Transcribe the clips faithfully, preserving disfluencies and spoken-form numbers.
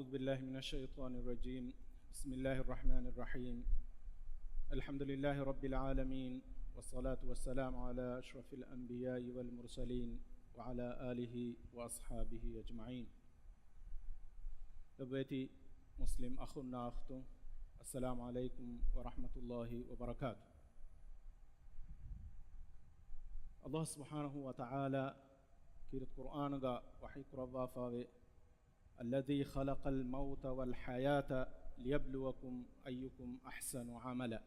بالله من الشيطان الرجيم. بسم الله الرحمن الرحيم. الحمد لله رب العالمين، والصلاة والسلام على أشرف الأنبياء والمرسلين، وعلى آله وأصحابه أجمعين. ލޮބުވެތި މުސްލިމް އަޚުންނާ އުޚްތުން، السلام عليكم ورحمة الله وبركاته. ﷲ ސުބްޙާނަހޫ ވަތަޢާލާ ކީރިތި ޤުރްއާނުގަ ވަޙީ ކުރައްވާފައިވޭ، الذي خلق الموت والحياة ليبلوكم أيكم أحسن عملا.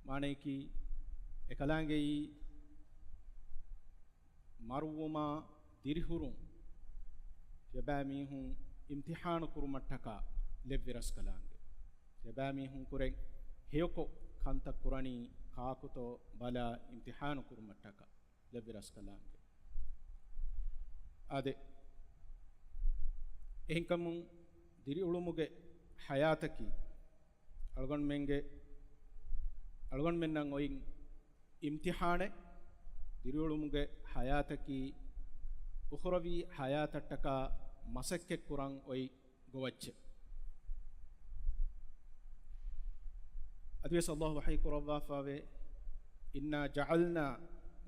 މާނަޔަކީ، އެކަލާނގެއީ މަރުވުމާ ދިރިހުރުން ތިޔަބައިމީހުން އިމްތިޙާނު ކުރުމަށްޓަކާ ލެއްވި ރަސްކަލާނގެ. ތިޔަބައިމީހުން ކުރެން ހެޔޮކޮށް ކަންތައް ކުރަނީ ކާކުތޯ ބަލާ އިމްތިޙާނު ކުރުމަށްޓަކާ ލެއްވި ރަސްކަލާނގެ. އާދެ، އެހެންކަމުން ދިރިއުޅުމުގެ ޙަޔާތަކީ އަޅުގަނޑުމެންގެ، އަޅުގަނޑުމެންނަށް އޮތް އިމްތިޙާނެއް. ދިރިއުޅުމުގެ ޙަޔާތަކީ އުޚްރަވީ ޙަޔާތަށްޓަކާ މަސައްކަތްކުރަން އޮތް ގޮވައްޗެއް. އަދިވެސް ﷲ ވަޙީ ކުރައްވާފައިވޭ، إنا جعلنا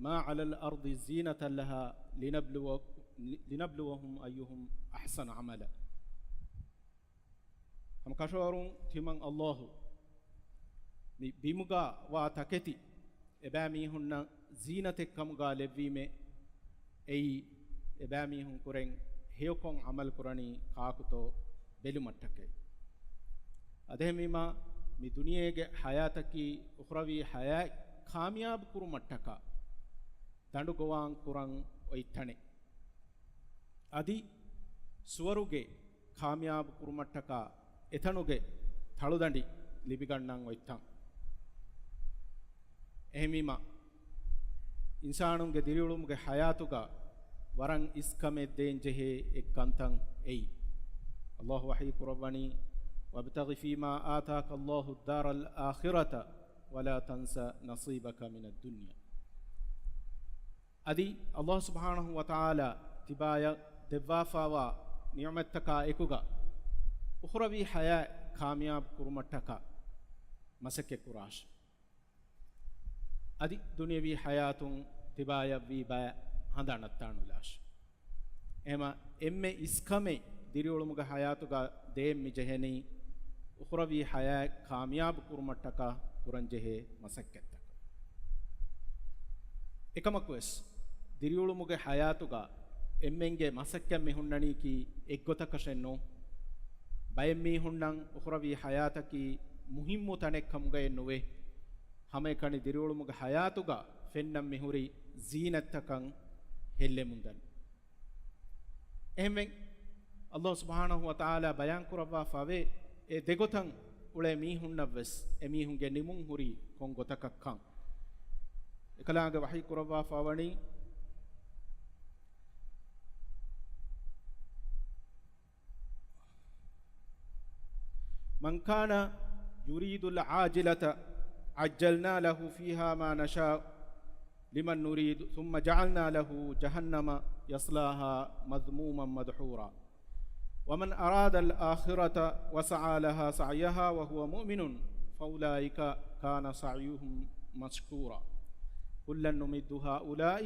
ما على الأرض زينة لها لنبلو-، لنبلوهم أيهم أحسن عملا. ހަމަ ކަށަވަރުން ތިމަން ﷲ މި ބިމުގަ ވާ ތަކެތި އެބައިމީހުންނަށް ޒީނަތެއް ކަމުގަ ލެއްވީމޭ، އެއީ އެބައިމީހުން ކުރެން ހެޔޮކޮށް ޢަމަލު ކުރަނީ ކާކުތޯ ބެލުމަށްޓަކައި. އަދެހެންވީމާ، މި ދުނިޔޭގެ ޙަޔާތަކީ އުޚްރަވީ ޙަޔާތް ކާމިޔާބު ކުރުމަށްޓަކާ ދަނޑު ގޮވާން ކުރަން އޮތް ތަނެއް. އަދި ސުވަރުގެ ކާމިޔާބު ކުރުމަށްޓަކާ އެތަނުގެ ތަޅުދަނޑި ލިބިގަންނަން އޮތްތަން. އެހެންވީމަ، އިންސާނުންގެ ދިރިއުޅުމުގެ ޙަޔާތުގަ ވަރަށް އިސްކަމެއް ދޭން ޖެހޭ އެއް ކަންތައް އެއީ. ﷲ ވަޙީ ކުރައްވަނީ، وابتغ فيما آتاك الله الدار الآخرة ولا تنس نصيبك من الدنيا. އަދި ﷲ ސުބްޙާނަހޫ ވަތަޢާލާ ތިބާޔަށް ދެއްވާފައިވާ ނިޢުމަތްތަކާ އެކުގަ އުޚްރަވީ ޙަޔާތް ކާމިޔާބު ކުރުމަށްޓަކާ މަސައްކަތް ކުރާށި. އަދި ދުނިޔަވީ ޙަޔާތުން ތިބާޔަށްވީ ބައެއް ހަނދާން ނައްތާނުލާށި. އެހެމަ އެންމެ އިސްކަމެއް ދިރިއުޅުމުގެ ޙަޔާތުގަ ދޭން މި ޖެހެނީ، އުޚްރަވީ ޙަޔާތް ކާމިޔާބު ކުރުމަށްޓަކާ ކުރަންޖެހޭ މަސައްކަތްތަކަށް. އެކަމަކުވެސް، ދިރިއުޅުމުގެ ޙަޔާތުގަ އެންމެންގެ މަސައްކަތް މި ހުންނަނީކީ އެއްގޮތަކަށެއް ނޫން. ބައެއް މީހުންނަށް އުޚްރަވީ ޙަޔާތަކީ މުހިއްމު ތަނެއް ކަމުގައެއް ނުވޭ. ހަމައެކަނި ދިރިއުޅުމުގެ ޙަޔާތުގަ ފެންނަން މިހުރީ ޒީނަތްތަކަށް ހެއްލެމުންދަނީ. އެހެންވެ، ﷲ ސުބްޙާނަހޫ ވަތަޢާލާ ބަޔާން ކުރައްވާފައިވޭ، އެ ދެގޮތަށް އުޅޭ މީހުންނަށްވެސް އެމީހުންގެ ނިމުން ހުރީ ކޮން ގޮތަކަށްކަން. އެކަލާނގެ ވަޙީ ކުރައްވާފައިވަނީ، من كان يريد العاجلة عجلنا له فيها ما نشاء لمن نريد ثم جعلنا له جهنم يصلاها مذموما مدحورا ومن أراد الآخرة وسعى لها سعيها وهو مؤمن فأولئك كان سعيهم مشكورا كلا نمد هؤلاء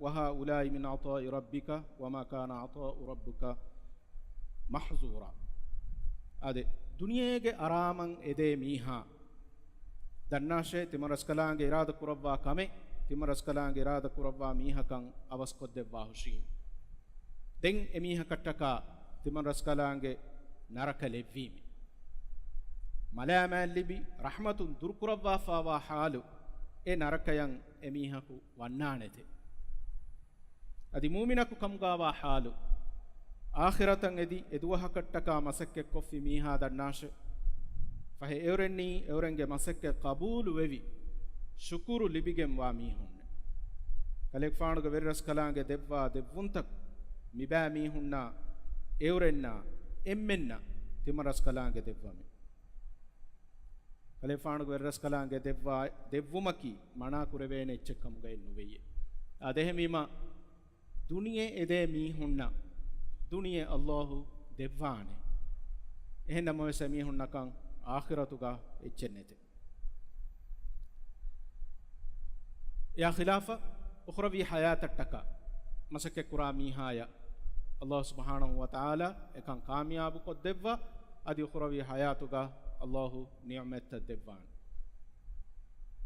وهؤلاء من عطاء ربك وما كان عطاء ربك محظورا. އާދެ، ދުނިޔޭގެ އަރާމަށް އެދޭ މީހާ ދަންނާށޭ، ތިމަން ރަސްކަލާނގެ އިރާދަ ކުރައްވާ ކަމެއް، ތިމަން ރަސްކަލާނގެ އިރާދަ ކުރައްވާ މީހަކަށް އަވަސްކޮށްދެއްވާހުށީ. ދެން އެމީހަކަށްޓަކާ ތިމަން ރަސްކަލާނގެ ނަރަކަ ލެއްވީމެ. މަލާމާތް ލިބި، ރަޙްމަތުން ދުރުކުރައްވާފައިވާ ޙާލު، އެ ނަރަކަޔަށް އެމީހަކު ވަންނާނެތެ. އަދި މުއުމިނަކު ކަމުގާވާ ޙާލު، އާޚިރަތަށް އެދި އެދުވަހަކަށްޓަކާ މަސައްކަތްކޮށްފި މީހާ ދަންނާށެ. ފަހެ އެއުރެންނީ އެއުރެންގެ މަސައްކަތް ޤަބޫލު ވެވި، ޝުކުރު ލިބިގެންވާ މީހުންނެ. ކަލޭގެފާނުގެ ވެރިރަސްކަލާނގެ ދެއްވާ ދެއްވުންތައް މިބައިމީހުންނާ އެއުރެންނާ އެންމެންނަށް ތިމަން ރަސްކަލާނގެ ދެއްވަމެ. ކަލޭގެފާނުގެ ވެރިރަސްކަލާނގެ ދެއްވާ ދެއްވުމަކީ މަނާ ކުރެވޭނެ އެއްޗެއް ކަމުގައެއް ނުވެޔޭ. އާދެހެންވީމާ، ދުނިޔެ އެދޭ މީހުންނަށް ދުނިޔެ ﷲ ދެއްވާނެ. އެހެން ނަމަވެސް އެމީހުންނަކަށް އާޚިރަތުގަ އެއްޗެއް ނެތެ. އެއާ ޚިލާފަށް އުޚްރަވީ ޙަޔާތަށްޓަކާ މަސައްކަތްކުރާ މީހާޔަށް ﷲ ސުބްޙާނަހޫ ވަތަޢާލާ އެކަން ކާމިޔާބު ކޮށްދެއްވާ، އަދި އުޚްރަވީ ޙަޔާތުގަ ﷲ ނިޢުމަތްތައް ދެއްވާނެ.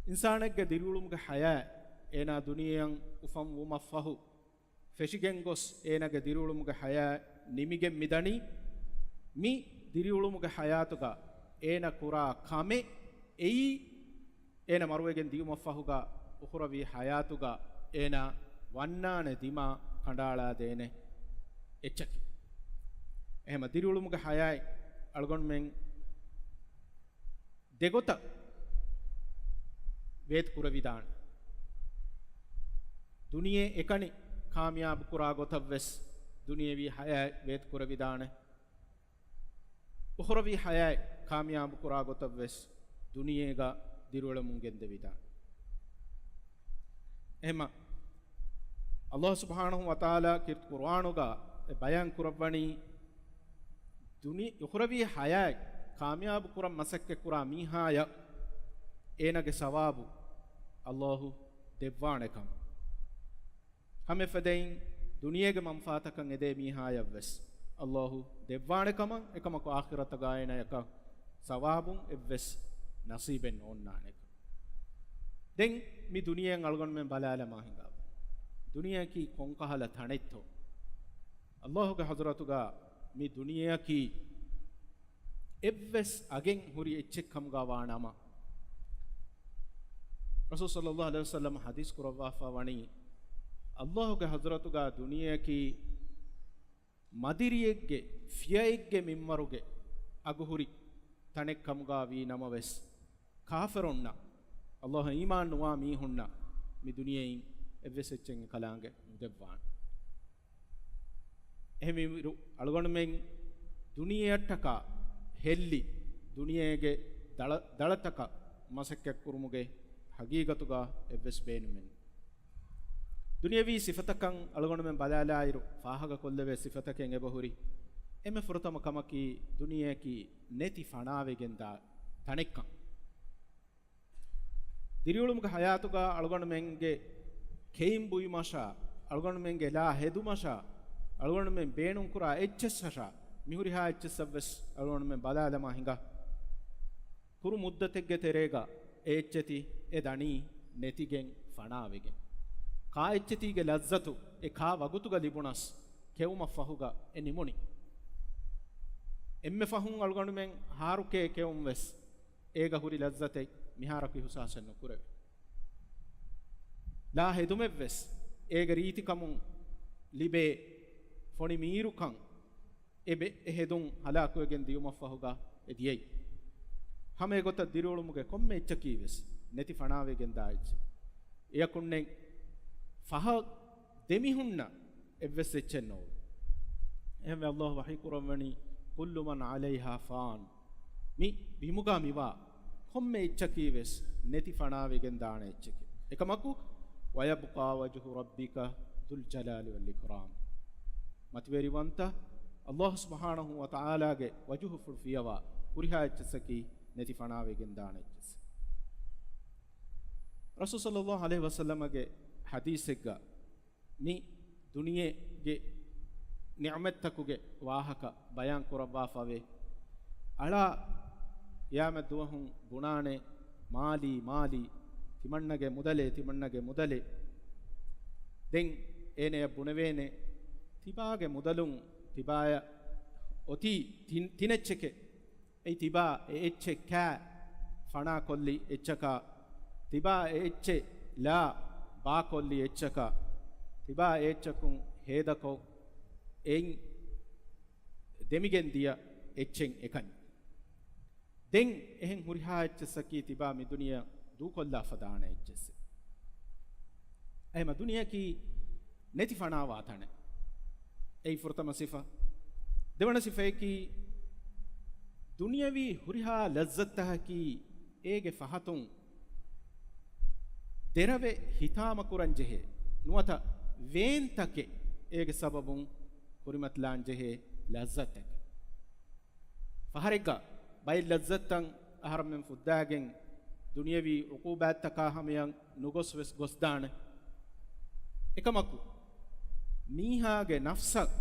އިންސާނެއްގެ ދިރިއުޅުމުގެ ޙަޔާތް އޭނާ ދުނިޔެއަށް އުފަން ވުމަށްފަހު ފެށިގެން ގޮސް އޭނާގެ ދިރިއުޅުމުގެ ޙަޔާތް ނިމިގެން މިދަނީ. މި ދިރިއުޅުމުގެ ޙަޔާތުގަ އޭނާ ކުރާ ކަމެއް އެއީ އޭނާ މަރުވެގެން ދިޔުމަށްފަހުގަ އުޚްރަވީ ޙަޔާތުގަ އޭނާ ވަންނާނެ ދިމާ ކަނޑައަޅާދޭނެ އެއްޗަކީ. އެހެމަ ދިރިއުޅުމުގެ ޙަޔާތް އަޅުގަނޑުމެން ދެގޮތަށް ވޭތު ކުރެވިދާނެ. ދުނިޔެ އެކަނި ކާމިޔާބު ކުރާ ގޮތަށް ވެސް ދުނިޔެވީ ޙަޔާތް ވޭތު ކުރެވިދާނެ. އުޚްރަވީ ޙަޔާތް ކާމިޔާބު ކުރާ ގޮތަށް ވެސް ދުނިޔޭގަ ދިރިއުޅެމުން ގެންދެވިދާނެ. އެހެމަ ﷲ ސުބްޙާނަހޫ ވަތަޢާލާ ކީރިތި ޤުރުއާނުގަ އެ ބަޔާން ކުރައްވަނީ، ދުނި-، އުޚްރަވީ ޙަޔާތް ކާމިޔާބު ކުރަން މަސައްކަތް ކުރާ މީހާޔަށް އޭނާގެ ސަވާބު ﷲ ދެއްވާނެ ކަމަށް. ހަމަ އެފަދައިން ދުނިޔޭގެ މަންފާތަކަށް އެދޭ މީހާޔަށް ވެސް ﷲ ދެއްވާނެ ކަމަށް، އެކަމަކު އާޚިރަތަށް ގާއިނަޔަކަށް ސަވާބުން އެއްވެސް ނަސީބެއް ނޯންނާނެ ކަމަށް. ދެން މި ދުނިޔެއަށް އަޅުގަނޑުމެން ބަލާލަމާ ހިނގާ، ދުނިޔެއަކީ ކޮންކަހަލަ ތަނެއްތޯ؟ ﷲގެ ޙަޟްރަތުގަ މި ދުނިޔެއަކީ އެއްވެސް އަގެއް ހުރި އެއްޗެއް ކަމުގަ ވާ ނަމަ، ރަސޫލު ޞައްލައްލާހު ޢަލައިހި ވަސައްލަމަ ޙަދީޘް ކުރައްވާފަ ވަނީ، ﷲގެ ޙަޟްރަތުގަ ދުނިޔެއަކީ މަދިރިއެއްގެ ފިޔައެއްގެ މިންވަރުގެ އަގުހުރި ތަނެއް ކަމުގަ ވީ ނަމަވެސް، ކާފަރުންނަށް، ﷲ އަށް އީމާން ނުވާ މީހުންނަށް މި ދުނިޔެއިން އެއްވެސް އެއްޗެއް އެކަލާނގެ ނުދެއްވާނެ. އެހެންވީމަ އަޅުގަނޑުމެން ދުނިޔެއަށްޓަކާ ހެއްލި، ދުނިޔޭގެ ދަޅަ-، ދަޅަތަކަށް މަސައްކަތްކުރުމުގެ ޙަޤީޤަތުގަ އެއްވެސް ބޭނުމެއް ނެތް. ދުނިޔަވީ ސިފަތަކަށް އަޅުގަނޑުމެން ބަލާލާއިރު، ފާހަގަކޮށްލެވޭ ސިފަތަކެއް އެބަހުރި. އެންމެ ފުރަތަމަ ކަމަކީ، ދުނިޔެއަކީ ނެތި ފަނާވެގެންދާ ތަނެއްކަން. ދިރިއުޅުމުގެ ޙަޔާތުގަ އަޅުގަނޑުމެންގެ ކެއިން ބުއިމަށާ، އަޅުގަނޑުމެންގެ ލާ ހެދުމަށާ، އަޅުގަނޑުމެން ބޭނުންކުރާ އެއްޗަށް ހަށާ، މިހުރިހާ އެއްޗެއްސަށް ވެސް އަޅުގަނޑުމެން ބަލާލަމާ ހިނގާ. ކުރު މުއްދަތެއްގެ ތެރޭގަ އެ އެއްޗެތި އެ ދަނީ ނެތިގެން ފަނާވެގެން. ކާ އެއްޗެތީގެ ލައްޒަތު އެ ކާ ވަގުތުގަ ލިބުނަސް، ކެއުމަށް ފަހުގަ އެ ނިމުނީ. އެންމެ ފަހުން އަޅުގަނޑުމެން ހާރުކޭ ކެއުން ވެސް، އޭގަ ހުރި ލައްޒަތެއް މިހާރަކު އިހުސާސެއް ނުކުރެވޭ. ލާ ހެދުމެއްވެސް، އޭގެ ރީތިކަމުން ލިބޭ ފޮނި މީރުކަން، އެ ބެ-، އެ ހެދުން ހަލާކުވެގެން ދިޔުމަށްފަހުގަ އެ ދިޔައީ. ހަމަ އެގޮތަށް ދިރިއުޅުމުގެ ކޮންމެ އެއްޗަކީ ވެސް ނެތި ފަނާވެގެންދާ އެއްޗެއް. އެޔަކުންނެއް ފަހަށް ދެމިހުންނަ އެއްވެސް އެއްޗެއް ނޯވޭ. އެހެންވެ، ﷲ ވަޙީ ކުރައްވަނީ، "كل من عليها فان." މި ބިމުގަ މިވާ ކޮންމެ އެއްޗަކީ ވެސް ނެތި ފަނާވެގެން ދާނެ އެއްޗެކޭ. އެކަމަކު، "ويبقى وجه ربك ذو الجلال والإكرام." މަތިވެރިވަންތަ ﷲ ސުބްޙާނަހޫ ވަތަޢާލާގެ ވަޖުހުފުޅު ފިޔަވާ ހުރިހާ އެއްޗެއްސަކީ ނެތި ފަނާވެގެން ދާނެ އެއްޗެއްސެއް. ރަސޫލު ޞައްލައްލާހު ޢަލައިހި ވަސައްލަމަގެ ޙަދީޘެއްގަ މި ދުނިޔޭގެ ނިޢުމަތްތަކުގެ ވާހަކަ ބަޔާން ކުރައްވާފަވޭ. އަޅާ ޤިޔާމަތް ދުވަހުން ބުނާނެ، "މާލީ، މާލީ، ތިމަންނަގެ މުދަލޭ، ތިމަންނަގެ މުދަލޭ." ދެން އޭނަޔަށް ބުނެވޭނެ، "ތިބާގެ މުދަލުން ތިބާޔަށް އޮތީ ތިން-، ތިނެއްޗެކޭ." އެއީ ތިބާ އެ އެއްޗެއް ކާ ފަނާކޮށްލި އެއްޗަކާ، ތިބާ އެ އެއްޗެއް ލާ ބާކޮށްލި އެއްޗަކާ، ތިބާ އެ އެއްޗަކުން ހޭދަކޮށް، އެއިން ދެމިގެން ދިޔަ އެއްޗެއް އެކަނި. ދެން އެހެން ހުރިހާ އެއްޗެއްސަކީ ތިބާ މި ދުނިޔެއަށް ދޫކޮށްލާފަ ދާނެ އެއްޗެއްސެއް. އެހެމަ ދުނިޔެއަކީ ނެތި ފަނާވާ ތަނެއް. އެއީ ފުރަތަމަ ސިފަ. ދެވަނަ ސިފަޔަކީ، ދުނިޔަވީ ހުރިހާ ލައްޒަތްތަކަކީ އޭގެ ފަހަތުން ދެރަވެ ހިތާމަކުރަން ޖެހޭ، ނުވަތަ ވޭންތަކެއް އޭގެ ސަބަބުން ކުރިމަތިލާން ޖެހޭ ލައްޒަތެއް. ފަހަރެއްގަ ބައެއް ލައްޒަތްތައް އަހަރެމެން ފުއްދާގެން ދުނިޔަވީ އުޤޫބާތްތަކާ ހަމަޔަށް ނުގޮސް ވެސް ގޮސްދާނެ. އެކަމަކު، މީހާގެ ނަފްސަށް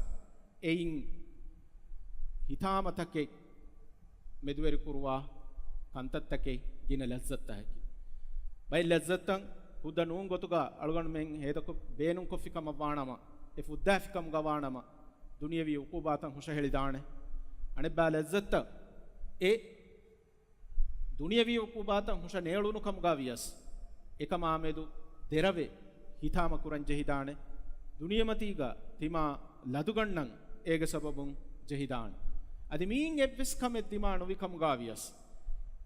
އެއިން ހިތާމަތަކެއް މެދުވެރިކުރުވާ ކަންތައްތަކެއް ގިނަ ލައްޒަތްތަކަކީ. ބައެއް ލައްޒަތްތައް ހުއްދަ ނޫން ގޮތުގަ އަޅުގަނޑުމެން ހޭދަކޮށް ބޭނުންކޮށްފި ކަމަށް ވާނަމަ، އެ ފުއްދާފި ކަމުގަ ވާނަމަ، ދުނިޔަވީ އުޤޫބާތައް ހުށަހެޅިދާނެ. އަނެއްބައި ލައްޒަތްތައް އެ ދުނިޔަވީ އުޤޫބާތައް ހުށަ ނޭޅުނު ކަމުގަ ވިޔަސް، އެކަމާ މެދު ދެރަވެ ހިތާމަ ކުރަން ޖެހިދާނެ. ދުނިޔެމަތީގަ ތިމާ ލަދުގަންނަން އޭގެ ސަބަބުން ޖެހިދާނެ. އަދި މިއިން އެއްވެސް ކަމެއް ދިމާ ނުވި ކަމުގަ ވިޔަސް،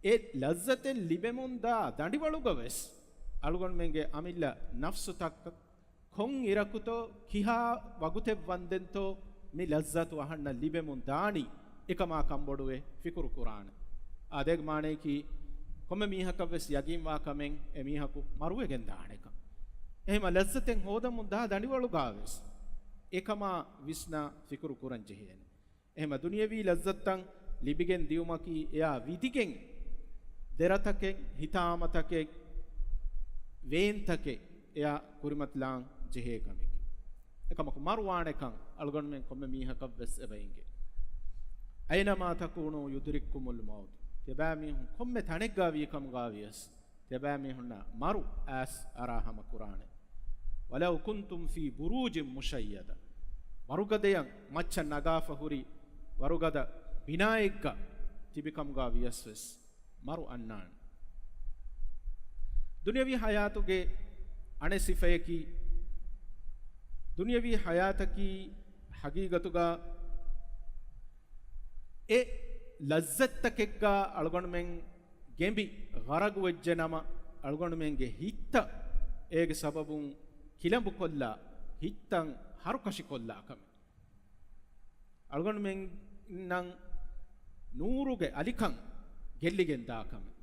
އެ ލައްޒަތެއް ލިބެމުންދާ ދަނޑިވަޅުގަ ވެސް އަޅުގަނޑުމެންގެ އަމިއްލަ ނަފްސުތަކަށް ކޮން އިރަކުތޯ، ކިހާ ވަގުތެއް ވަންދެންތޯ މި ލައްޒަތު އަހަންނަށް ލިބެމުން ދާނީ، އެކަމާ ކަންބޮޑުވެ ފިކުރު ކުރާނެ. އާދެ، އޭގެ މާނަޔަކީ، ކޮންމެ މީހަކަށް ވެސް ޔަގީންވާ ކަމެއް އެ މީހަކު މަރުވެގެން ދާނެކަން. އެހެމަ ލައްޒަތެއް ހޯދަމުން ދާ ދަނޑިވަޅުގަ ވެސް އެކަމާ ވިސްނާ ފިކުރު ކުރަން ޖެހޭނެ. އެހެމަ ދުނިޔަވީ ލައްޒަތްތައް ލިބިގެން ދިޔުމަކީ އެއާ ވިދިގެން ދެރަތަކެއް، ހިތާމަތަކެއް، ވޭންތަކެއް އެއާ ކުރިމަތިލާން ޖެހޭ ކަމެކޭ. އެކަމަކު މަރުވާނެކަން އަޅުގަނޑުމެން ކޮންމެ މީހަކަށް ވެސް އެބަ އެނގޭ. أينما تكونوا يدرككم الموت. ތިޔަބައިމީހުން ކޮންމެ ތަނެއްގަ ވީ ކަމުގަ ވިޔަސް، ތިޔަބައިމީހުންނަށް މަރު އައިސް އަރާ ހަމަ ކުރާނެ. ولو كنتم في بروج مشيدة. ވަރުގަދަޔަށް މައްޗަށް ނަގާފަ ހުރި ވަރުގަދަ ބިނާއެއްގަ ތިބި ކަމުގަ ވިޔަސް ވެސް މަރު އަންނާނެ. ދުނިޔަވީ ޙަޔާތުގެ އަނެއް ސިފަޔަކީ، ދުނިޔަވީ ޙަޔާތަކީ ޙަގީގަތުގަ އެ ލައްޒަތްތަކެއްގަ އަޅުގަނޑުމެން ގެނބި ޣަރަގުވެއްޖެ ނަމަ، އަޅުގަނޑުމެންގެ ހިތްތައް އޭގެ ސަބަބުން ކިލަނބުކޮށްލާ، ހިތްތައް ހަރުކަށިކޮށްލާ ކަމެއް. އަޅުގަނޑުމެންނަށް ނޫރުގެ އަލިކަން ގެއްލިގެން ދާ ކަމެއް.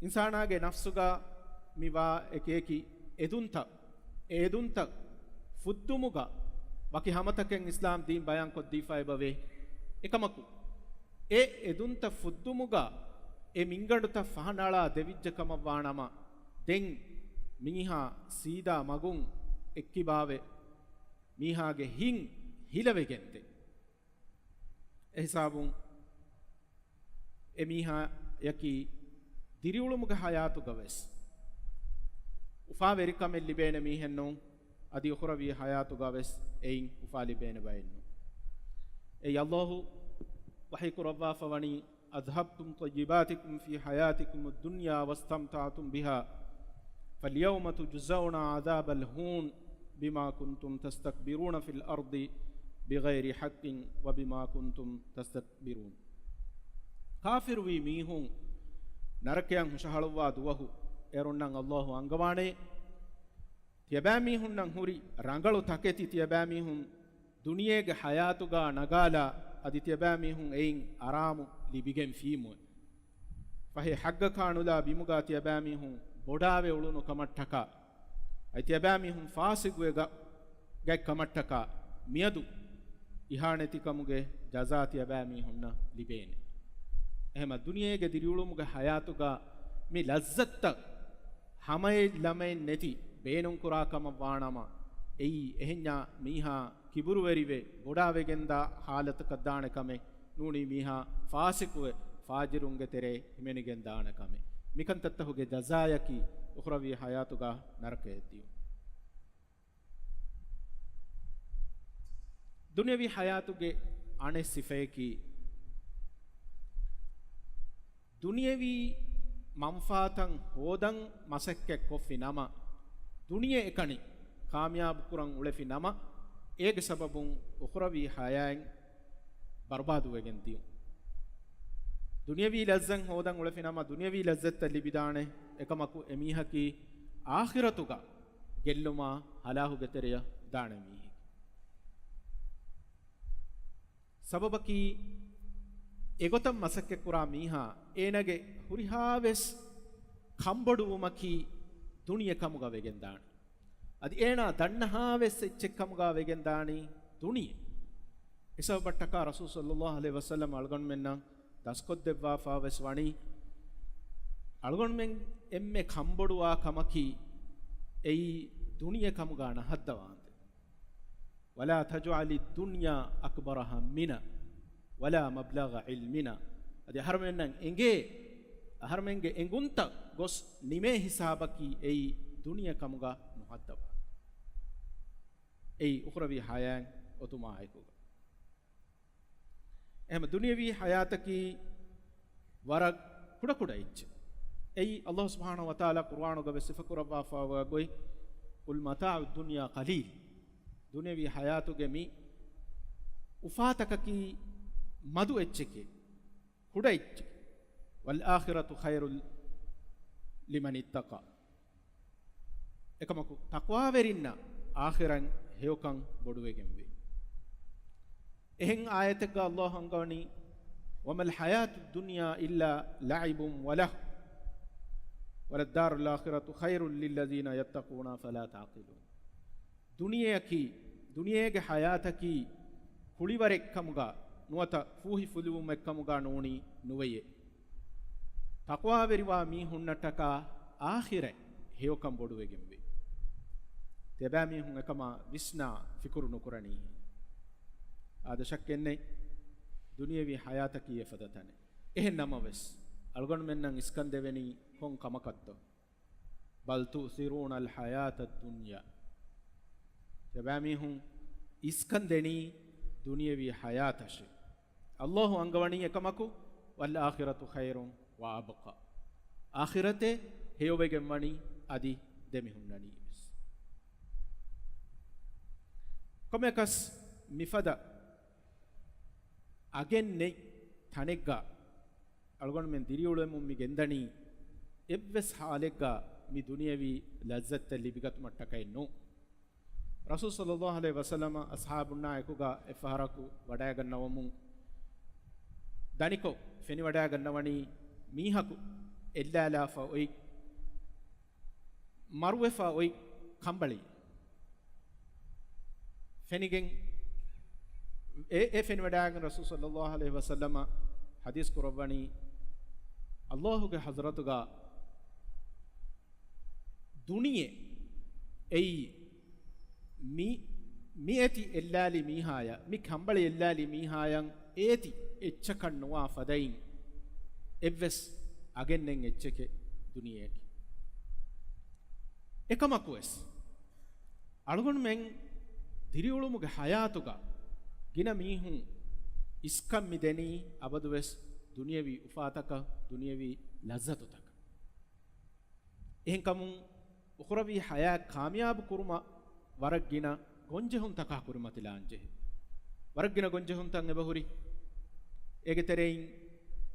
އިންސާނާގެ ނަފްސުގަ މިވާ އެކިއެކި އެދުންތައް، އެ އެދުންތައް ފުއްދުމުގަ ވަކި ހަމަތަކެއް އިސްލާމް ދީން ބަޔާންކޮށްދީފަ އެބަވޭ. އެކަމަކު، އެ އެދުންތައް ފުއްދުމުގަ އެ މިންގަނޑުތައް ފަހަނައަޅާ ދެވިއްޖެ ކަމަށް ވާނަމަ، ދެން މީހާ ސީދާ މަގުން އެއްކިބާވެ، މީހާގެ ހިތް ހިލަވެގެންދޭ. އެހިސާބުން އެ މީހާޔަކީ ދިރިއުޅުމުގެ ޙަޔާތުގަ ވެސް އުފާވެރިކަމެއް ލިބޭނެ މީހެއް ނޫން، އަދި އުޚުރަވީ ޙަޔާތުގަ ވެސް އެއިން އުފާ ލިބޭނެ ބައެއް ނޫން. އެއީ ﷲ ވަޙީ ކުރައްވާފަ ވަނީ، أذهبتم طيباتكم في حياتكم الدنيا واستمتعتم بها فاليوم تجزون عذاب الهون بما كنتم تستكبرون في الأرض بغير حق وبما كنتم تستكبرون. ކާފިރުވީ މީހުން ނަރަކަޔަށް ހުށަހަޅުއްވާ ދުވަހު އޭރުންނަށް ﷲ އަންގަވާނެ، ތިޔަބައިމީހުންނަށް ހުރި ރަނގަޅު ތަކެތި ތިޔަބައިމީހުން ދުނިޔޭގެ ޙަޔާތުގަ ނަގާލާ، އަދި ތިޔަބައިމީހުން އެއިން އަރާމު ލިބިގެންފީމުވެ. ފަހެ ޙައްޤަކާ ނުލާ ބިމުގަ ތިޔަބައިމީހުން ބޮޑާވެ އުޅުނު ކަމަށްޓަކާ، އަދި ތިޔަބައިމީހުން ފާސިގުވެ ގަ-، ގަތް ކަމަށްޓަކާ، މިއަދު އިހާނެތިކަމުގެ ޖަޒާ ތިޔަބައިމީހުންނަށް ލިބޭނެ. އެހެމަ ދުނިޔޭގެ ދިރިއުޅުމުގެ ޙަޔާތުގަ މި ލައްޒަތްތައް ހަމައެއް ލަމައެއް ނެތި ބޭނުންކުރާ ކަމަށް ވާނަމަ، އެއީ އެހެންޏާ މީހާ ކިބުރުވެރިވެ ބޮޑާވެގެންދާ ޙާލަތަކަށް ދާނެ ކަމެއް ނޫނީ، މީހާ ފާސިޤުވެ ފާޖިރުންގެ ތެރޭ ހިމެނިގެން ދާނެ ކަމެއް. މިކަންތައްތަހުގެ ޖަޒާޔަކީ އުޚުރަވީ ޙަޔާތުގަ ނަރަކަޔަށް ދިޔުން. ދުނިޔަވީ ޙަޔާތުގެ އަނެއް ސިފަޔަކީ، ދުނިޔަވީ މަންފާތައް ހޯދަން މަސައްކަތް ކޮށްފި ނަމަ، ދުނިޔެ އެކަނި ކާމިޔާބު ކުރަން އުޅެފި ނަމަ، އޭގެ ސަބަބުން އުޚުރަވީ ޙަޔާތް ބަރުބާދުވެގެން ދިޔުން. ދުނިޔަވީ ލައްޒަތް ހޯދަން އުޅެފި ނަމަ، ދުނިޔަވީ ލައްޒަތްތައް ލިބިދާނެ، އެކަމަކު އެމީހަކީ އާޚިރަތުގަ ގެއްލުމާ ހަލާކުގެ ތެރެޔަށް ދާނެ މީހެކޭ. ސަބަބަކީ، އެގޮތަށް މަސައްކަތްކުރާ މީހާ އޭނާގެ ހުރިހާވެސް ކަންބޮޑުވުމަކީ ދުނިޔެ ކަމުގަ ވެގެންދާނެ. އަދި އޭނާ ދަންނަހާވެސް އެއްޗެއް ކަމުގަ ވެގެންދާނީ ދުނިޔެ. އެސަބަބަށްޓަކާ ރަސޫލު ޞައްލައްލާހު ޢަލައިހި ވަސައްލަމަ އަޅުގަނޑުމެންނަށް ދަސްކޮށްދެއްވާފާވެސް ވަނީ، އަޅުގަނޑުމެން އެންމެ ކަންބޮޑުވާ ކަމަކީ އެއީ ދުނިޔެ ކަމުގާ ނަހައްދަވާނދޭ. ولا تجعل الدنيا أكبر همنا ولا مبلغ علمنا. އަދި އަހަރުމެންނަށް އެނގޭ، އަހަރުމެންގެ އެނގުންތައް ގޮސް ނިމޭ ހިސާބަކީ އެއީ ދުނިޔެ ކަމުގަ ނުހައްދަވާ. އެއީ އުޚްރަވީ ޙަޔާތް އޮތުމާއެކުގަ. އެހެން ދުނިޔަވީ ޙަޔާތަކީ ވަރަށް ކުޑަކުޑަ އެއްޗެއް. އެއީ ﷲ ސުބްޙާނަހޫ ވަތަޢާލާ ޤުރުއާނުގަ ވެސް ސިފަކުރައްވާފައިވާ ގޮތް، قل متاع الدنيا قليل. ދުނިޔަވީ ޙަޔާތުގެ މި އުފާތަކަކީ މަދު އެއްޗެކޭ، ކުޑަ އެއްޗެކޭ. والآخرة خير لمن اتقى. އެކަމަކު ތަޤްވާވެރިންނަށް އާޚިރަތް ހެޔޮކަން ބޮޑުވެގެންވޭ. އެހެން އާޔަތެއްގަ ﷲ އަންގަވަނީ، وما الحياة الدنيا إلا لعب ولهو وللدار الآخرة خير للذين يتقون أفلا تعقلون. ދުނިޔެއަކީ، ދުނިޔޭގެ ޙަޔާތަކީ ކުޅިވަރެއްކަމުގަ ނުވަތަ ފޫހިފުލުވުމެއްކަމުގަ ނޫނީ ނުވެޔޭ. ތަޤްވާވެރިވާ މީހުންނަށްޓަކާ އާޚިރަތް ހެޔޮކަން ބޮޑުވެގެންވޭ. ތިޔަބައިމީހުން އެކަމާ ވިސްނާ ފިކުރު ނުކުރަނީހޭ. އާދަ ޝައްކެއްނެތް، ދުނިޔެވީ ޙަޔާތަކީ އެފަދަ ތަނެއް. އެހެން ނަމަވެސް، އަޅުގަނޑުމެންނަށް އިސްކަން ދެވެނީ ކޮން ކަމަކަށްތޯ؟ بل تؤثرون الحياة الدنيا. ތިޔަބައިމީހުން އިސްކަން ދެނީ ދުނިޔެވީ ޙަޔާތަށޭ. ﷲ އަންގަވަނީ އެކަމަކު، والآخرة خير وأبقى. އާޚިރަތެއް ހެޔޮވެގެން ވަނީ އަދި ދެމިހުންނަނީވެސް. ކޮންމެއަކަސް މިފަދަ އަގެއް ނެތް ތަނެއްގަ އަޅުގަނޑުމެން ދިރިއުޅެމުން މި ގެންދަނީ އެއްވެސް ޙާލެއްގަ މި ދުނިޔަވީ ލައްޒަތްތައް ލިބިގަތުމަށްޓަކައެއް ނޫން. ރަސޫލު ޞައްލައްލާހު ޢަލައިހި ވަސައްލަމަ އަޞްޙާބުންނާ އެކުގަ އެއްފަހަރަކު ވަޑައިގަންނަވަމުން ދަނިކޮށް ފެނިވަޑައިގަންނަވަނީ މީހަކު އެއްލާލާފަ އޮތް، މަރުވެފަ އޮތް ކަނބަޅި. ފެނިގެން އެ، އެ ފެނިވަޑައިގެން ރަސޫލު ޞައްލައްލާހު ޢަލައިހި ވަސައްލަމަ ޙަދީޘް ކުރައްވަނީ، ﷲ ގެ ޙަޟްރަތުގަ ދުނިޔެ އެއީ މި، މި އޭތި އެއްލާލި މީހާޔަށް، މި ކަނބަޅި އެއްލާލި މީހާޔަށް އޭތި އެއްޗަކަށް ނުވާ ފަދައިން އެއްވެސް އަގެއް ނެތް އެއްޗެކޭ ދުނިޔެއަކީ. އެކަމަކުވެސް، އަޅުގަނޑުމެން ދިރިއުޅުމުގެ ޙަޔާތުގަ ގިނަ މީހުން އިސްކަން މި ދެނީ އަބަދުވެސް ދުނިޔަވީ އުފާތަކަށް، ދުނިޔަވީ ލައްޒަތުތަކަށް. އެހެންކަމުން، އުޚްރަވީ ޙަޔާތް ކާމިޔާބު ކުރުމަށް ވަރަށް ގިނަ ގޮންޖެހުންތަކާ ކުރިމަތިލާން ޖެހޭ. ވަރަށް ގިނަ ގޮންޖެހުންތައް އެބަހުރި. އޭގެ ތެރެއިން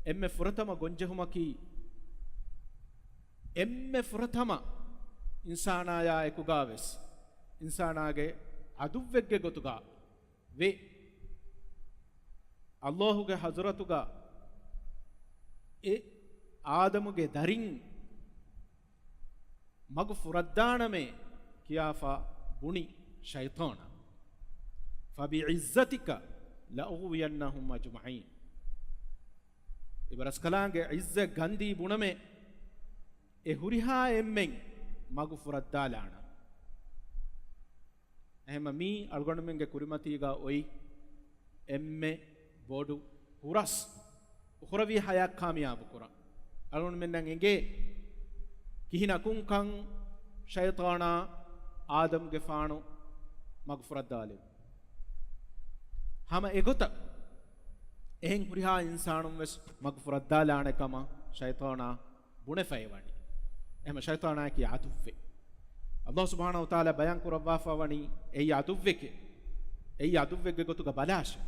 އެންމެ ފުރަތަމަ ގޮންޖެހުމަކީ، އެންމެ ފުރަތަމަ އިންސާނާޔާ އެކުގާވެސް، އިންސާނާގެ ޢަދުއްވެއްގެ ގޮތުގަ ވެ، ﷲ ގެ ޙަޟްރަތުގަ އެ އާދަމުގެ ދަރިން މަގު ފުރައްދާނަމޭ ކިޔާފަ ބުނި ޝައިޠާނާ، فبعزتك لأغوينهم أجمعين. އިބަރަސްކަލާނގެ ޢިއްޒަތް ގަންދީ ބުނަމޭ، އެ ހުރިހާ އެންމެން މަގު ފުރައްދާލާނަން. އެހެންމަ މީ އަޅުގަނޑުމެންގެ ކުރިމަތީގަ އޮތް އެންމެ ބޮޑު ހުރަސް، އުޚްރަވީ ޙަޔާތް ކާމިޔާބު ކުރަން. އަޅުގަނޑުމެންނަށް އެނގޭ ކިހިނަކުންކަން ޝައިޠާނާ އާދަމްގެފާނު މަގު ފުރައްދާލެވުނީ. ހަމަ އެގޮތަށް އެހެން ހުރިހާ އިންސާނުން ވެސް މަގު ފުރައްދާލާނެ ކަމަށް ޝައިޠާނާ ބުނެފައި ވަނީ. އެހެންމަ ޝައިޠާނާއަކީ ޢަދުއްވެއް. ﷲ ސުބްޙާނަހޫ ވަތަޢާލާ ބަޔާން ކުރައްވާފަ ވަނީ އެއީ ޢަދުއްވެކޭ. އެއީ ޢަދުއްވެއްގެ ގޮތުގަ ބަލާށޭ.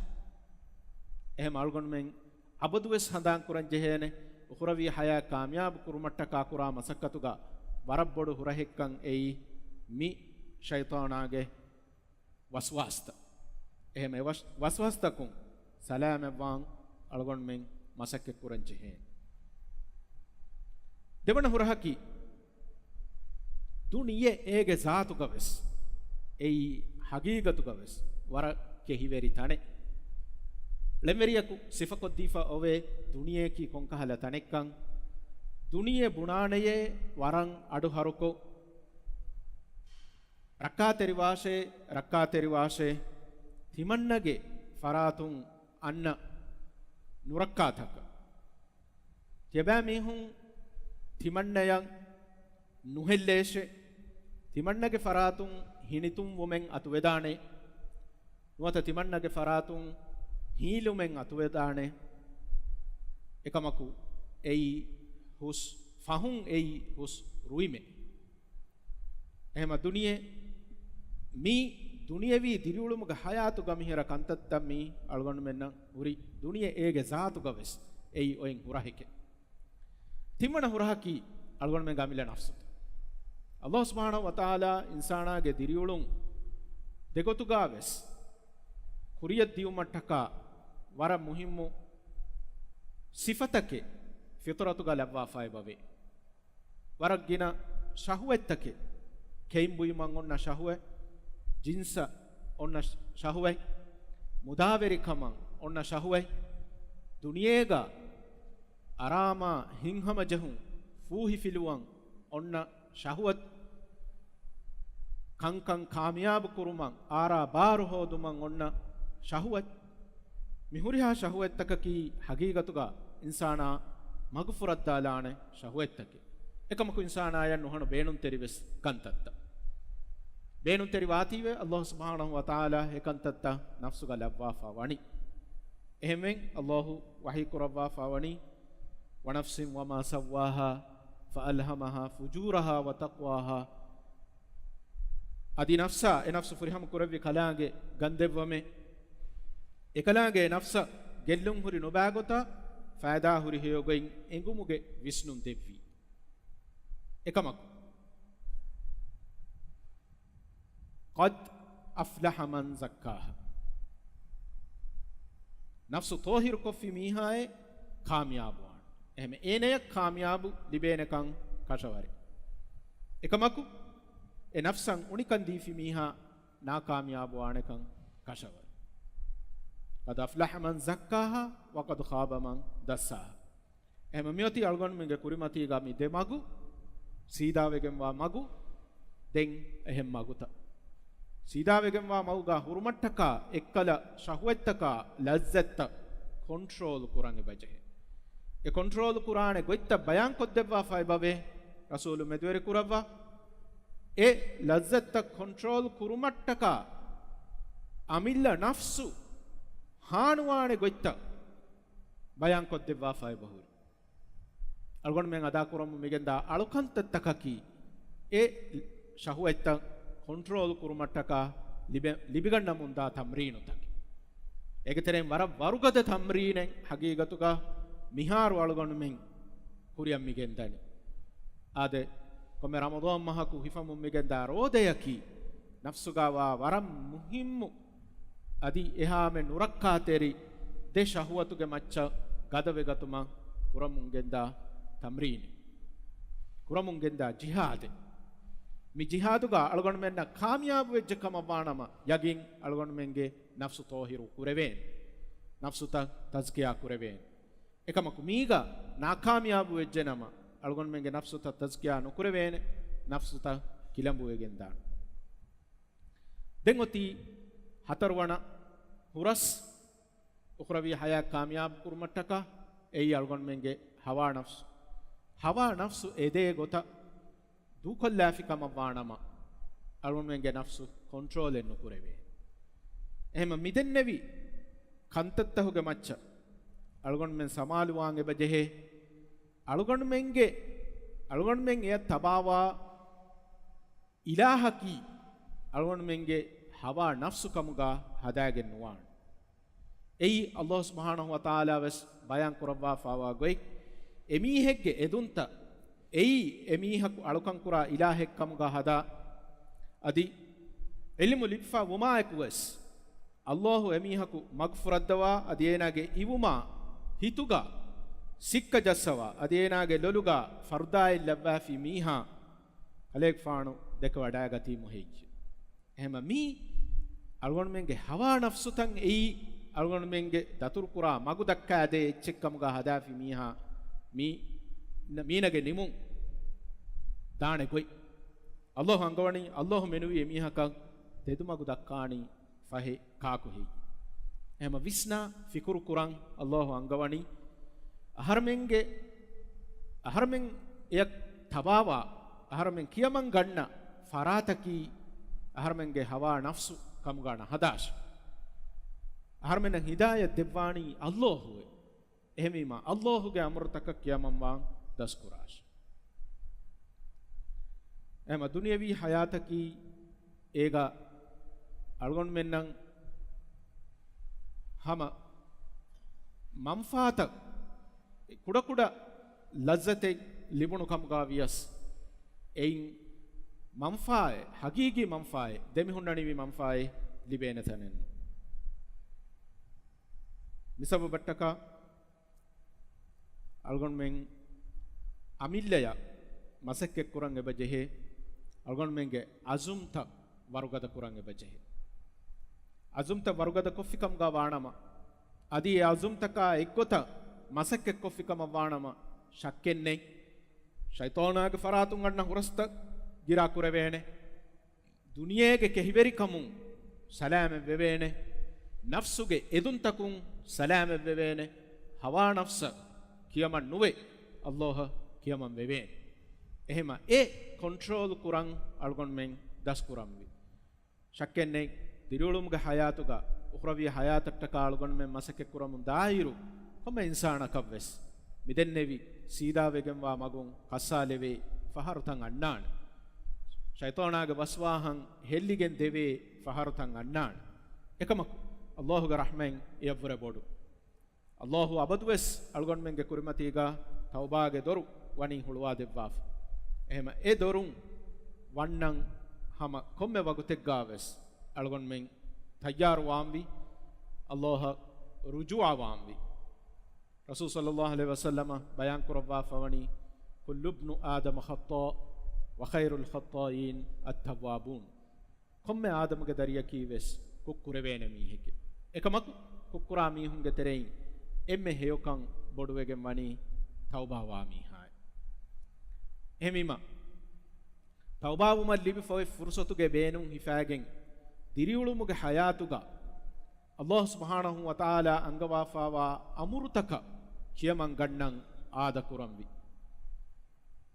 އެހެން އަޅުގަނޑުމެން އަބަދުވެސް ހަނދާން ކުރަން ޖެހޭނެ، އުޚްރަވީ ޙަޔާތް ކާމިޔާބު ކުރުމަށްޓަކާ ކުރާ މަސައްކަތުގަ ވަރަށް ބޮޑު ހުރަހެއްކަން އެއީ މި ޝައިޠާނާގެ ވަސްވާސްތައް. އެހެން އެ ވަސް-، ވަސްވާސްތަކުން ސަލާމަތްވާން އަޅުގަނޑުމެން މަސައްކަތް ކުރަން ޖެހޭ. ދެވަނަ ހުރަހަކީ، ދުނިޔެ އޭގެ ޒާތުގަވެސް، އެއީ ޙަޤީޤަތުގަވެސް ވަރަށް ކެހިވެރި ތަނެއް. ޅެންވެރިޔަކު ސިފަކޮށްދީފަ އޮވޭ ދުނިޔެއަކީ ކޮންކަހަލަ ތަނެއްކަން. ދުނިޔެ ބުނާނެޔޭ ވަރަށް އަޑު ހަރުކޮށް، ރައްކާތެރިވާށޭ، ރައްކާތެރިވާށޭ، ތިމަންނަގެ ފަރާތުން އަންނަ ނުރައްކާތަކަށް. ތިޔަބައިމީހުން ތިމަންނަޔަށް ނުހެއްލޭށޭ. ތިމަންނަގެ ފަރާތުން ހިނިތުންވުމެއް އަތުވެދާނެ. ނުވަތަ ތިމަންނަގެ ފަރާތުން ހީލުމެއް އަތުވެދާނެ. އެކަމަކު އެއީ ހުސް ފަހުން އެއީ ހުސް ރުއިމެއް. އެހެމަ ދުނިޔެ، މީ ދުނިޔެވީ ދިރިއުޅުމުގެ ހަޔާތުގަ މިހިރަ ކަންތައްތައް މީ އަޅުގަނޑުމެންނަށް ހުރި ދުނިޔެ އޭގެ ޒާތުގަ ވެސް އެއީ އޮތް ހުރަހެކެއް. ތިންވަނަ ހުރަހަކީ އަޅުގަނޑުމެންގެ އަމިއްލަ ނަފްސުތައް. އައްލާހު ސުބްޙާނަހު ވަތަޢާލާ އިންސާނާގެ ދިރިއުޅުން ދެގޮތުގަ ވެސް ކުރިޔަށް ދިޔުމަށްޓަކާ ވަރަށް މުހިއްމު ސިފަތަކެއް ފިޠުރަތުގަ ލައްވާފައި ވަވޭ. ވަރަށް ގިނަ ޝަހުވަތްތަކެއް، ކެއިން ބުއިމަށް އޮންނަ ޝަހުވަތް، ޖިންސަށް އޮންނަ ޝަހުވަތް، މުދާވެރިކަމަށް އޮންނަ ޝަހުވަތް، ދުނިޔޭގަ އަރާމާ ހިތްހަމަޖެހުން، ފޫހިފިލުވަން އޮންނަ ޝަހުވަތް، ކަންކަން ކާމިޔާބު ކުރުމަށް އާރާ ބާރު ހޯދުމަށް އޮންނަ ޝަހުވަތް، މި ހުރިހާ ޝަހުވަތްތަކަކީ ހަގީގަތުގަ އިންސާނާ މަގުފުރައްދާލާނެ ޝަހުވަތްތަކެއް. އެކަމަކު އިންސާނާޔަށް ނުހަނު ބޭނުންތެރިވެސް ކަންތައްތައް. ބޭނުންތެރި ވާތީވެ އައްލާހު ސުބްޙާނަހު ވަތަޢާލާ އެކަންތައްތައް ނަފްސުގަ ލައްވާފަ ވަނީ. އެހެންވެ، އައްލާހު ވަޙީ ކުރައްވާފަ ވަނީ، وَنَفْسٍ وَمَا سَوَّاهَا فَأَلْهَمَهَا فُجُورَهَا وَتَقْوَاهَا. އަދި ނަފްސާ، އެ ނަފްސު ފުރިހަމަ ކުރެއްވި ކަލާނގެ ގަންދެއްވަމެ، އެކަލާނގެ ނަފްސަށް ގެއްލުން ހުރި ނުބައިގޮތަށް ފައިދާ ހުރި ހެޔޮގޮތް އެނގުމުގެ ވިސްނުން ދެއްވީ. އެކަމަކު، قَدْ أَفْلَحَ مَنْ زَكَّاهَا. ނަފްސު ޠާހިރުކޮށްފި މީހާއޭ ކާމިޔާބުވާނެ. އެހެމެ އޭނަޔަށް ކާމިޔާބު ލިބޭނެކަން ކަށަވަރެއް. އެކަމަކު، އެ ނަފްސަށް އުނިކަން ދީފި މީހާ ނާކާމިޔާބުވާނެކަން ކަށަވަރެއް. قَدْ أَفْلَحَ مَنْ زَكَّاهَا وَقَدْ خَابَ مَنْ دَسَّاهَا. އެހެމަ މިއޮތީ އަޅުގަނޑުމެންގެ ކުރިމަތީގަ މި ދެ މަގު، ސީދާވެގެންވާ މަގު، ދެން އެހެން މަގުތައް. ސީދާވެގެންވާ މަގުގަ ހުރުމަށްޓަކާ އެއްކަލަ ޝަހުވަތްތަކާ ލައްޒަތްތައް ކޮންޓްރޯލް ކުރަން އެބަޖެހޭ. އެ ކޮންޓްރޯލް ކުރާނެ ގޮތްތައް ބަޔާންކޮށްދެއްވާފަ އެބަވޭ ރަސޫލު މެދުވެރި ކުރައްވާ. އެ ލައްޒަތްތައް ކޮންޓްރޯލް ކުރުމަށްޓަކާ އަމިއްލަ ނަފްސު ހާނުވާނެ ގޮތްތައް ބަޔާންކޮށްދެއްވާފަ އެބަހުރި. އަޅުގަނޑުމެން އަދާކުރަމުން މިގެންދާ އަޅުކަންތައްތަކަކީ، އެ ޝަހުވަތްތައް ކޮންޓްރޯލް ކުރުމަށްޓަކާ ލިބެ-، ލިބިގަންނަމުންދާ ތަމްރީނުތަކެއް. އޭގެ ތެރެއިން ވަރަށް ވަރުގަދަ ތަމްރީނެއް ހަގީގަތުގަ މިހާރު އަޅުގަނޑުމެން ކުރިއަށް މިގެންދަނީ. އާދެ، ކޮންމެ ރަމަޟާން މަހަކު ހިފަމުން މިގެންދާ ރޯދަޔަކީ، ނަފްސުގަވާ ވަރަށް މުހިއްމު އަދި އެހާމެ ނުރައްކާތެރި ދެ ޝަހުވަތުގެ މައްޗަށް ގަދަވެގަތުމަށް ކުރަމުން ގެންދާ ތަމްރީނެއް. ކުރަމުން ގެންދާ ޖިހާދެއް. މި ޖިހާދުގަ އަޅުގަނޑުމެންނަށް ކާމިޔާބު ވެއްޖެ ކަމަށް ވާނަމަ، ޔަގީން އަޅުގަނޑުމެންގެ ނަފްސު ޠާހިރު ކުރެވޭނެ. ނަފްސުތައް ތަޒްކިޔާ ކުރެވޭނެ. އެކަމަކު މީގަ ނާކާމިޔާބު ވެއްޖެނަމަ، އަޅުގަނޑުމެންގެ ނަފްސުތައް ތަޒްކިޔާ ނުކުރެވޭނެ، ނަފްސުތައް ކިލަނބުވެގެންދާނެ. ދެން އޮތީ ހަތަރުވަނަ ހުރަސް، އުޚްރަވީ ޙަޔާތް ކާމިޔާބު ކުރުމަށްޓަކާ، އެއީ އަޅުގަނޑުމެންގެ ހަވާ ނަފްސު. ހަވާ ނަފްސު އެދޭ ގޮތަށް ދޫކޮށްލާފި ކަމަށް ވާނަމަ، އަޅުގަނޑުމެންގެ ނަފްސު ކޮންޓްރޯލެއް ނުކުރެވޭ. އެހެމަ މިދެންނެވި ކަންތައްތަހުގެ މައްޗަށް އަޅުގަނޑުމެން ސަމާލުވާން އެބަޖެހޭ. އަޅުގަނޑުމެންގެ، އަޅުގަނޑުމެން އެޔަށް ތަބާވާ އިލާހަކީ އަޅުގަނޑުމެންގެ ހަވާ ނަފްސު ކަމުގަ ހަދާގެން ނުވާނެ. އެއީ އައްލާހު ސުބްޙާނަހު ވަތަޢާލާ ވެސް ބަޔާން ކުރައްވާފައިވާ ގޮތް، އެމީހެއްގެ އެދުންތައް އެއީ އެމީހަކު އަޅުކަން ކުރާ އިލާހެއް ކަމުގަ ހަދާ، އަދި ޢިލްމު ލިބިފަ ވުމާއެކު ވެސް، އައްލާހު އެމީހަކު މަގުފުރައްދަވާ، އަދި އޭނާގެ އިވުމާ ހިތުގަ ސިއްކަ ޖައްސަވާ، އަދި އޭނާގެ ލޮލުގަ ފަރުދާއެއް ލައްވާފި މީހާ ކަލޭގެފާނު ދެކެވަޑައިގަތީމު ހެއްޔެވެ؟ އެހެމަ މީ އަޅުގަނޑުމެންގެ ހަވާ ނަފްސުތައް އެއީ އަޅުގަނޑުމެންގެ ދަތުރުކުރާ މަގު ދައްކާދޭ އެއްޗެއް ކަމުގަ ހަދާފި މީހާ، މީ-، މީނަގެ ނިމުން ދާނެ ގޮތް. އައްލާހު އަންގަވަނީ، އައްލާހު މެނުވީ އެމީހަކަށް ތެދުމަގު ދައްކާނީ ފަހެ ކާކު ހެއްޔެވެ؟ އެހެމަ ވިސްނާ ފިކުރު ކުރަން އައްލާހު އަންގަވަނީ. އަހަރުމެންގެ، އަހަރުމެން އެޔަށް ތަބާވާ، އަހަރުމެން ކިޔަމަން ގަންނަ ފަރާތަކީ އަހަރުމެންގެ ހަވާ ނަފްސު ކަމުގަ ނަހަދާށި. އަހަރުމެންނަށް ހިދާޔަތް ދެއްވާނީ އައްލާހުއެވެ. އެހެންވީމަ، އައްލާހުގެ އަމުރުތަކަށް ކިޔަމަންވާން ދަސްކުރާށި. އެހެމަ ދުނިޔަވީ ހަޔާތަކީ އޭގަ އަޅުގަނޑުމެންނަށް ހަމަ މަންފާތައް، ކުޑަކުޑަ ލައްޒަތެއް ލިބުނު ކަމުގަ ވިޔަސް، އެއިން މަންފާއެއް، ހަގީގީ މަންފާއެއް، ދެމިހުންނަނިވި މަންފާއެއް ލިބޭނެ ތަނެއް ނޫން. މިސަބަބަށްޓަކާ އަޅުގަނޑުމެން އަމިއްލަޔަށް މަސައްކަތްކުރަން އެބަ ޖެހޭ، އަޅުގަނޑުމެންގެ އަޒުމްތައް ވަރުގަދަކުރަން އެބަ ޖެހޭ. އަޒުމްތައް ވަރުގަދަ ކޮށްފި ކަމުގަ ވާނަމަ، އަދި އެ އަޒުމްތަކާ އެއްގޮތަށް މަސައްކަތް ކޮށްފި ކަމަށް ވާނަމަ، ޝައްކެއް ނެތް، ޝައިޠާނާގެ ފަރާތުން އަންނަ ހުރަސްތައް ގިރާ ކުރެވޭނެ. ދުނިޔޭގެ ކެހިވެރިކަމުން ސަލާމަތް ވެވޭނެ. ނަފްސުގެ އެދުންތަކުން ސަލާމަތް ވެވޭނެ. ހަވާ ނަފްސަށް ކިޔަމަން ނުވެ، އައްލާހަށް ކިޔަމަން ވެވޭނެ. އެހެމަ އެ ކޮންޓްރޯލް ކުރަން އަޅުގަނޑުމެން ދަސްކުރަންވީ. ޝައްކެއް ނެތް، ދިރިއުޅުމުގެ ހަޔާތުގަ، އުޚްރަވީ ހަޔާތަށްޓަކާ އަޅުގަނޑުމެން މަސައްކަތްކުރަމުން ދާއިރު، ކޮންމެ އިންސާނަކަށްވެސް މިދެންނެވި ސީދާވެގެންވާ މަގުން ކައްސާލެވޭ ފަހަރުތައް އަންނާނެ. ޝައިޠާނާގެ ވަސްވާހަށް ހެއްލިގެން ދެވޭ ފަހަރުތައް އަންނާނެ. އެކަމަކު، އައްލާހުގެ ރަޙްމަތް އެޔަށްވުރެ ބޮޑު. އައްލާހު އަބަދުވެސް އަޅުގަނޑުމެންގެ ކުރިމަތީގަ ތައުބާގެ ދޮރު ވަނީ ހުޅުވާ ދެއްވާފަ. އެހެމަ އެ ދޮރުން ވަންނަން ހަމަ ކޮންމެ ވަގުތެއްގަވެސް އަޅުގަނޑުމެން ތައްޔާރު ވާންވީ، އައްލާހަށް ރުޖޫޢަ ވާންވީ. ރަސޫލު ޞައްލައްލާހު ޢަލައިހި ވަސައްލަމަ ބަޔާން ކުރައްވާފަވަނީ، "كل ابن آدم خطاء وخير الخطائين التوابون." ކޮންމެ އާދަމުގެ ދަރިޔަކީ ވެސް ކުށްކުރެވޭނެ މީހެކޭ. އެކަމަކު، ކުށްކުރާ މީހުންގެ ތެރެއިން އެންމެ ހެޔޮކަން ބޮޑުވެގެން ވަނީ ތައުބާވާ މީހާއެއް. އެހެންވީމަ، ތައުބާވުމަށް ލިބިފަ އޮތް ފުރުޞަތުގެ ބޭނުން ހިފާގެން، ދިރިއުޅުމުގެ ޙަޔާތުގަ އައްލާހު ސުބްޙާނަހު ވަތަޢާލާ އަންގަވާފަވާ އަމުރުތަކަށް ކިޔަމަން ގަންނަން އާދަކުރަންވީ.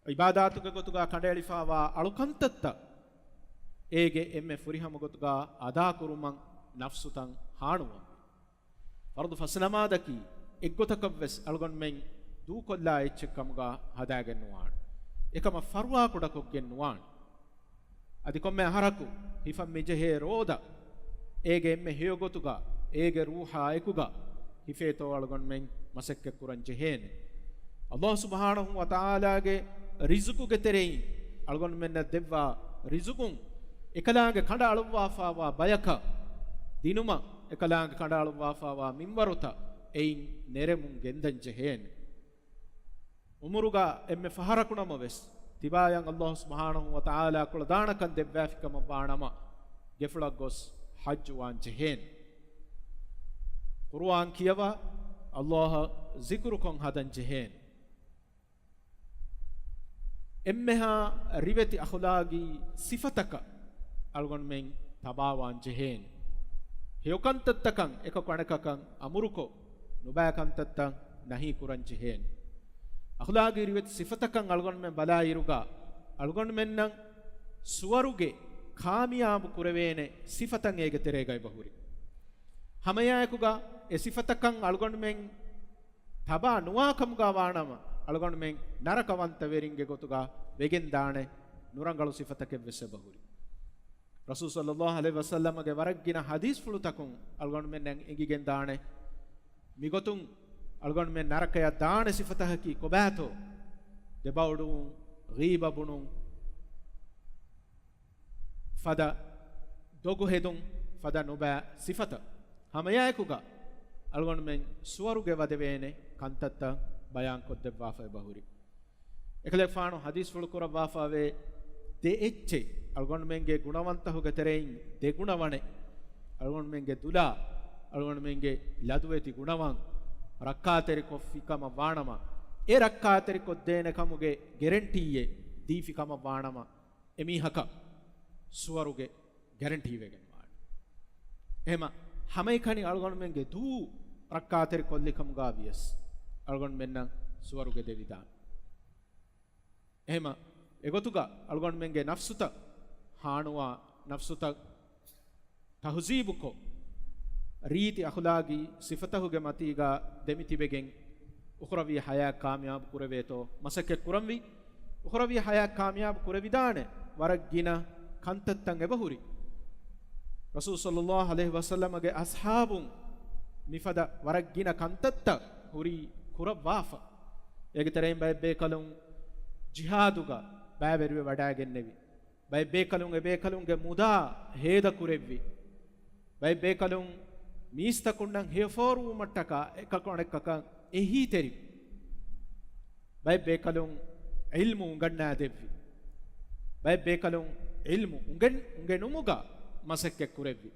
ޢިބާދާތުގެ ގޮތުގަ ކަނޑައެޅިފަވާ އަޅުކަންތައްތައް އޭގެ އެންމެ ފުރިހަމަ ގޮތުގަ އަދާކުރުމަށް ނަފްސުތައް ހާނުވަންވީ. ފަރުޟު ފަސްނަމާދަކީ އެއްގޮތަކަށްވެސް އަޅުގަނޑުމެން ދޫކޮށްލާ އެއްޗެއް ކަމުގަ ހަދާގެން ނުވާނެ. އެކަމަށް ފަރުވާކުޑަކޮށްގެން ނުވާނެ. އަދި ކޮންމެ އަހަރަކު ހިފަން މިޖެހޭ ރޯދަ، އޭގެ އެންމެ ހެޔޮ ގޮތުގަ، އޭގެ ރޫޙާ އެކުގަ ހިފޭތޯ އަޅުގަނޑުމެން މަސައްކަތްކުރަން ޖެހޭނެ. އައްލާހު ސުބްޙާނަހު ވަތަޢާލާގެ ރިޒުޤުގެ ތެރެއިން އަޅުގަނޑުމެންނަށް ދެއްވާ ރިޒުޤުން އެކަލާނގެ ކަނޑައަޅުއްވާފަވާ ބަޔަކަށް ދިނުމަށް، އެކަލާނގެ ކަނޑައަޅުއްވާފަވާ މިންވަރުތައް އެއިން ނެރެމުން ގެންދަން ޖެހޭނެ. ޢުމުރުގަ އެންމެ ފަހަރަކު ނަމަވެސް، ތިބާޔަށް އައްލާހު ސުބްޙާނަހު ވަތަޢާލާ ކުޅަދާނަކަން ދެއްވާފިކަމަށްވާނަމަ، ގެފުޅަށް ގޮސް ޙައްޖު ވާން ޖެހޭނެ. ޤުރުއާން ކިޔަވާ، އައްލާހަށް ޒިކުރުކޮށް ހަދަން ޖެހޭނެ. އެންމެހާ ރިވެތި އަޚުލާގީ ސިފަތަކަށް އަޅުގަނޑުމެން ތަބާވާން ޖެހޭނެ. ހެޔޮކަންތައްތަކަށް އެކަކު އަނެކަކަށް އަމުރުކޮށް، ނުބައި ކަންތައްތައް ނަހީ ކުރަން ޖެހޭނެ. އަޚުލާގީ ރިވެތި ސިފަތަކަށް އަޅުގަނޑުމެން ބަލާއިރުގަ، އަޅުގަނޑުމެންނަށް ސުވަރުގެ ކާމިޔާބު ކުރެވޭނެ ސިފަތައް އޭގެ ތެރޭގަ އެބަހުރި. ހަމައެއާއެކުގަ އެ ސިފަތަކަށް އަޅުގަނޑުމެން ތަބާ ނުވާ ކަމުގަ ވާނަމަ، އަޅުގަނޑުމެން ނަރަކަވަންތަވެރިންގެ ގޮތުގަ ވެގެންދާނެ ނުރަނގަޅު ސިފަތަކެއްވެސް އެބަހުރި. ރަސޫލު ޞައްލައްލާހު ޢަލައިހި ވަސައްލަމަގެ ވަރަށް ގިނަ ޙަދީޘްފުޅުތަކުން އަޅުގަނޑުމެންނަށް އެނގިގެންދާނެ. މިގޮތުން އަޅުގަނޑުމެން ނަރަކަޔަށް ދާނެ ސިފަތަކަކީ ކޮބާތޯ؟ ދެބައުޑުވުން، ޣީބަ ބުނުން، ފަދަ ދޮގު ހެދުން، ފަދަ ނުބައި ސިފަތައް. ހަމައެއާއެކުގަ އަޅުގަނޑުމެން ސުވަރުގެ ވަދެވޭނެ ކަންތައްތައް ބަޔާންކޮށްދެއްވާފަ އެބަހުރި. އެކަލޭގެފާނު ޙަދީޘްފުޅު ކުރައްވާފަވޭ، ދެ އެއްޗެއް އަޅުގަނޑުމެންގެ ގުނަވަންތަހުގެ ތެރެއިން ދެގުނަވަނެ، އަޅުގަނޑުމެންގެ ދުލާ އަޅުގަނޑުމެންގެ ލަދުވެތި ގުނަވަން ރައްކާތެރިކޮށްފި ކަމަށް ވާނަމަ، އެ ރައްކާތެރިކޮށްދޭނެ ކަމުގެ ގެރެންޓީއެއް ދީފި ކަމަށް ވާނަމަ، އެމީހަކަށް ސުވަރުގެ ގެރެންޓީ ވެގެން ވާނެ. އެހެމަ ހަމައެކަނި އަޅުގަނޑުމެންގެ ދޫ ރައްކާތެރި ކޮށްލި ކަމުގާ ވިޔަސް، އަޅުގަނޑުމެންނަށް ސުވަރުގެ ދެވިދާނެ. އެހެމަ އެގޮތުގަ އަޅުގަނޑުމެންގެ ނަފްސުތައް ހާނުވާ، ނަފްސުތައް ތަހުޒީބުކޮށް، ރީތި އަޚުލާގީ ސިފަތަހުގެ މަތީގަ ދެމިތިބެގެން، އުޚުރަވީ ޙަޔާތް ކާމިޔާބު ކުރެވޭތޯ މަސައްކަތް ކުރަންވީ. އުޚުރަވީ ޙަޔާތް ކާމިޔާބު ކުރެވިދާނެ ވަރަށް ގިނަ ކަންތައްތައް އެބަހުރި. ރަސޫލު ޞައްލައްލާހު ޢަލައިހި ވަސައްލަމަގެ އަޞްޙާބުން މިފަދަ ވަރަށް ގިނަ ކަންތައްތައް ހުރީ ކުރައްވާފަ. އޭގެ ތެރެއިން ބައެއް ބޭކަލުން ޖިހާދުގަ ބައިވެރިވެ ވަޑައިގެންނެވި. ބައެއް ބޭކަލުން އެ ބޭކަލުންގެ މުދާ ހޭދަ ކުރެއްވި. ބައެއް ބޭކަލުން މީސްތަކުންނަށް ހެޔޮފޯރުވުމަށްޓަކާ އެކަކު އަނެއްކަކަށް އެހީތެރިވި. ބައެއް ބޭކަލުން ޢިލްމު އުނގަންނާދެއްވި. ބައެއް ބޭކަލުން ޢިލްމު އުނގެން، އުނގެނުމުގަ މަސައްކަތް ކުރެއްވި.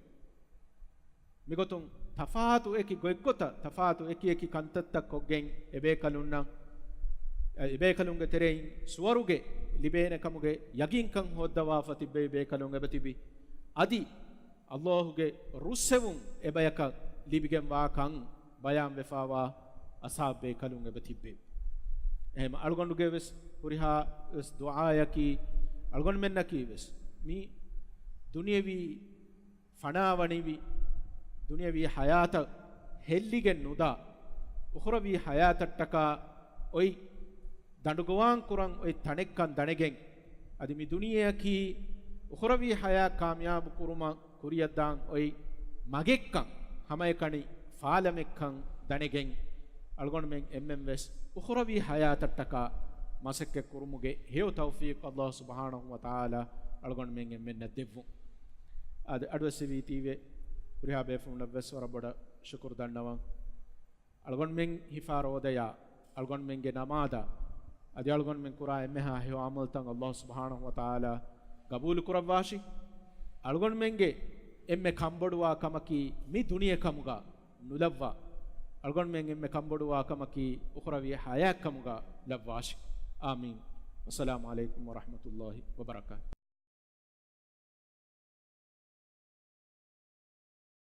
މިގޮތުން ތަފާތު އެކި ގޮތްގޮތަށް، ތަފާތު އެކި އެކި ކަންތައްތައް ކޮށްގެން އެބޭކަލުންނަށް، އެބޭކަލުންގެ ތެރެއިން ސުވަރުގެ ލިބޭނެ ކަމުގެ ޔަގީންކަން ހޯއްދަވާފަ ތިއްބެވި ބޭކަލުން އެބަތިބި. އަދި ﷲ ގެ ރުއްސެވުން އެބަޔަކަށް ލިބިގެން ވާކަން ބަޔާންވެފާވާ އަސާބް ބޭކަލުން އެބަތިއްބެވި. އެހެމަ އަޅުގަނޑުގެ ވެސް ހުރިހާ ވެސް ދުޢާޔަކީ، އަޅުގަނޑުމެންނަކީ ވެސް މި ދުނިޔެވީ ފަނާވަނިވި، ދުނިޔެވީ ޙަޔާތަށް ހެއްލިގެން ނުދާ، އުޚުރަވީ ޙަޔާތަށްޓަކާ އޮތް ދަނޑުގަވާން ކުރަން އޮތް ތަނެއްކަން ދަނެގެން، އަދި މި ދުނިޔެއަކީ އުޚުރަވީ ޙަޔާތް ކާމިޔާބު ކުރުމަށް ކުރިއަށްދާން އޮތް މަގެއްކަން ހަމައެކަނި ފާލަމެއްކަން ދަނެގެން، އަޅުގަނޑުމެން އެންމެން ވެސް އުޚުރަވީ ޙަޔާތަށްޓަކާ މަސައްކަތް ކުރުމުގެ ހެޔޮ ތައުފީޤު ﷲ ސުބްޙާނަހޫ ވަތަޢާލާ އަޅުގަނޑުމެން އެންމެންނަށް ދެއްވުން. އަދި އަޑުއެއްސެވީތީވެ ހުރިހާ ބޭފުޅުންނަށް ވެސް ވަރަށް ބޮޑަށް ޝުކުރު ދަންނަވަން. އަޅުގަނޑުމެން ހިފާ ރޯދަޔާ، އަޅުގަނޑުމެންގެ ނަމާދާ، އަދި އަޅުގަނޑުމެން ކުރާ އެންމެހާ ހެޔޮ ޢަމަލުތައް ﷲ ސުބްޙާނަހޫ ވަތަޢާލާ ގަބޫލު ކުރައްވާށި. އަޅުގަނޑުމެންގެ އެންމެ ކަންބޮޑުވާ ކަމަކީ މި ދުނިޔެ ކަމުގަ ނުލައްވާ، އަޅުގަނޑުމެން އެންމެ ކަންބޮޑުވާ ކަމަކީ އުޚުރަވީ ޙަޔާތް ކަމުގަ ލައްވާށި. އާމީން. ވައްސަލާމު ޢަލައިކުމް ވަރަޙްމަތުﷲ ވަބަރަކާތު.